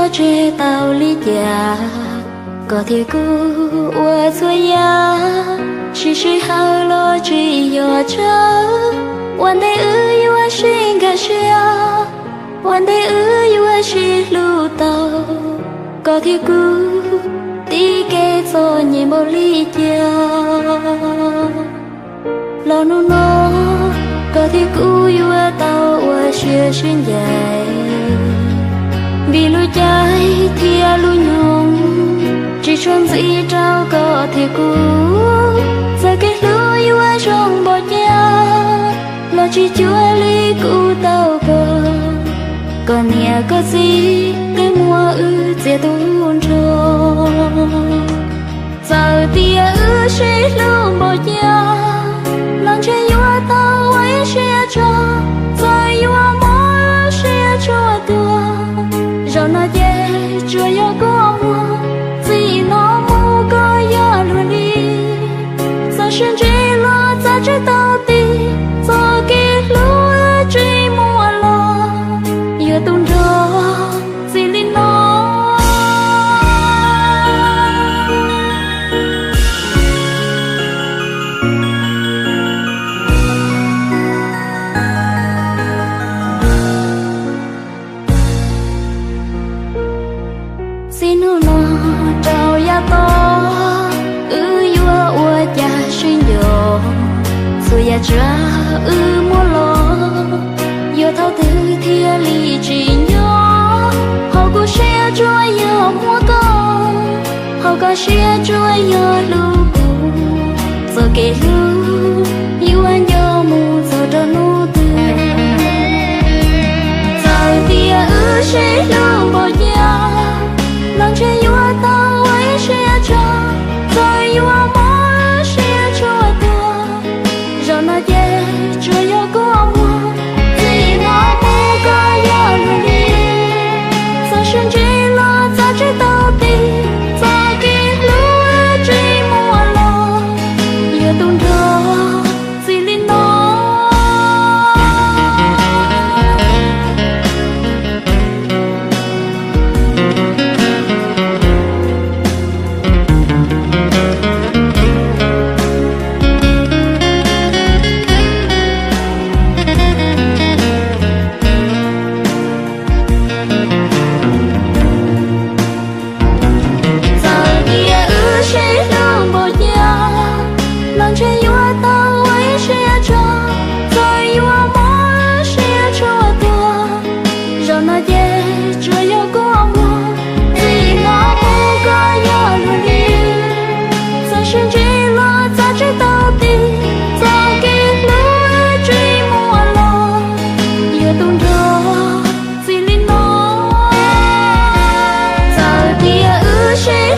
Tseg tau li cas koj thiaj kuj ua txhua yam, tsis sij hawm los tsis yog tsawg. Ua ntej wb yuav sib nkag siab, ua ntej wb yuav sib hlub tau, koj thiaj kuj tib kev txom nyem npaum li cas. Los hnub no koj thiab kuv yuav tau ua siab sib ncaim, vim lub caij thiab lub nyoog tsis tshua ntxim rau koj thiab kuv. Txoj kev hlub yuav zoo npaum cas los tsis cuag li kuv tau koj. Koj niam koj txiv twb muab wb txiav tu nrho. Txawm tias wb sib hlub npaum cas los ntshe yuav tau ua ib siab tso. Txawm yuav muab siab tsuag tuag, zaum no ces tsuas yog kua muag, txij no mus koj yog luag li. Txawm sib ntsib los txawm tsis tau ti, txoj kev hlub tsis muaj los yuav tu nrho txij li no. Txij hnub no rau yav tom, wb yuav ua cas sib nco? Txhua yam tsav wb muab los, yuav thaum twg thiaj li tsim nyog? Hauv kuv siab tsuas yog muaj koj, hauv koj siab tsuas yog hlub kuv. Txoj kev hlub yuav nco mus txog rau hnub twg? Txawm tias wb sib hlub npaum cas los ntshe yuav tau ua ib siab tso. Txawm yuav muab siab tsuag tuag, zaum no ces tsuas yog kua muag, txij no mus koj yog luag li. Txawm sib ntsib los txawm tsis tau ti, txoj kev hlub tsis muaj los yuav tu nrho txij li no. Txawm tias wb sib hlub npaum cas los ntshe yuav tau ua ib siab tso. Txawm yuav muab siab tsuag tuag, zaum no ces tsuas yog kua muag, txij no mus koj yog luag li. Txawm sib ntsib los txawm tsis tau ti, txoj kev hlub tsis muaj los yuav tu nrho txij li no. Txawm tias wb sib